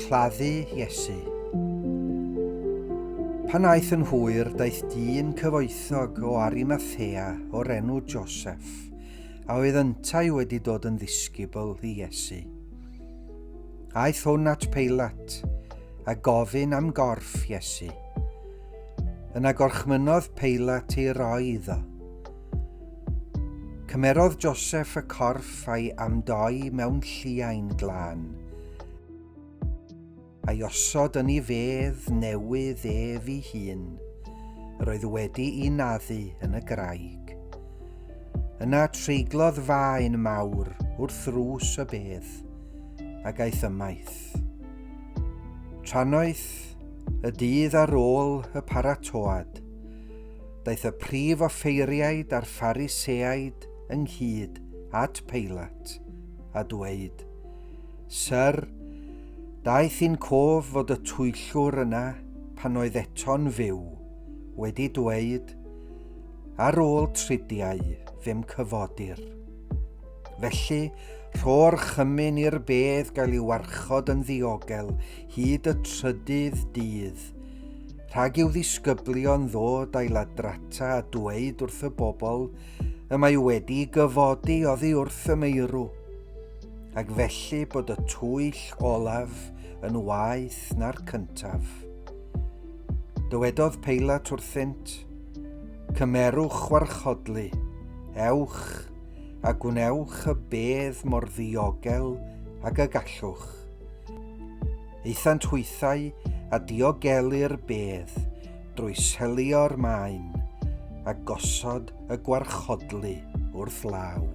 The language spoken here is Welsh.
Claddu Iesu. Pan aeth yn hwyr, daeth dyn cyfoethog o Arimathea o'r enw Joseph, a oedd yntau wedi dod yn ddisgybl i Iesu. Aeth hwn at Peilat a gofyn am gorff Iesu. Yna gorchmynnodd Peilat ei roi iddo. Cymerodd Joseph y corff a'i amdoi mewn lliain glân, a'i osod yn ei fedd newydd ef ei hun, yr oedd wedi'i naddu yn y graig. Yna treiglodd faen mawr wrth ddrws y bedd, ac aeth ymaith. Trannoeth y dydd ar ôl y paratoad, Daeth y prif offeiriaid a'r Phariseaid ynghyd at Peilat, a dweud, Syr, daeth i'n cof fod y twyllwr yna, pan oedd eto'n fyw, wedi dweud, 'Ar ôl tridiau, fe'm cyfodir. Felly, rho'r chymyn i'r bedd gael ei warchod yn ddiogel hyd y trydydd dydd, rhag i'w ddisgyblion ddod a'i ladrata a dweud wrth y bobl y mae wedi gyfodi oddi wrth y meirw, ac felly bod y twyll olaf yn waeth na'r cyntaf. Dywedodd Peilat wrthynt, Cymerwch warchodlu, ewch a gwnewch y bedd mor ddiogel ag y gallwch. Aethant hwythau a diogelu'r bedd drwy selio'r maen a gosod y gwarchodlu wrth law.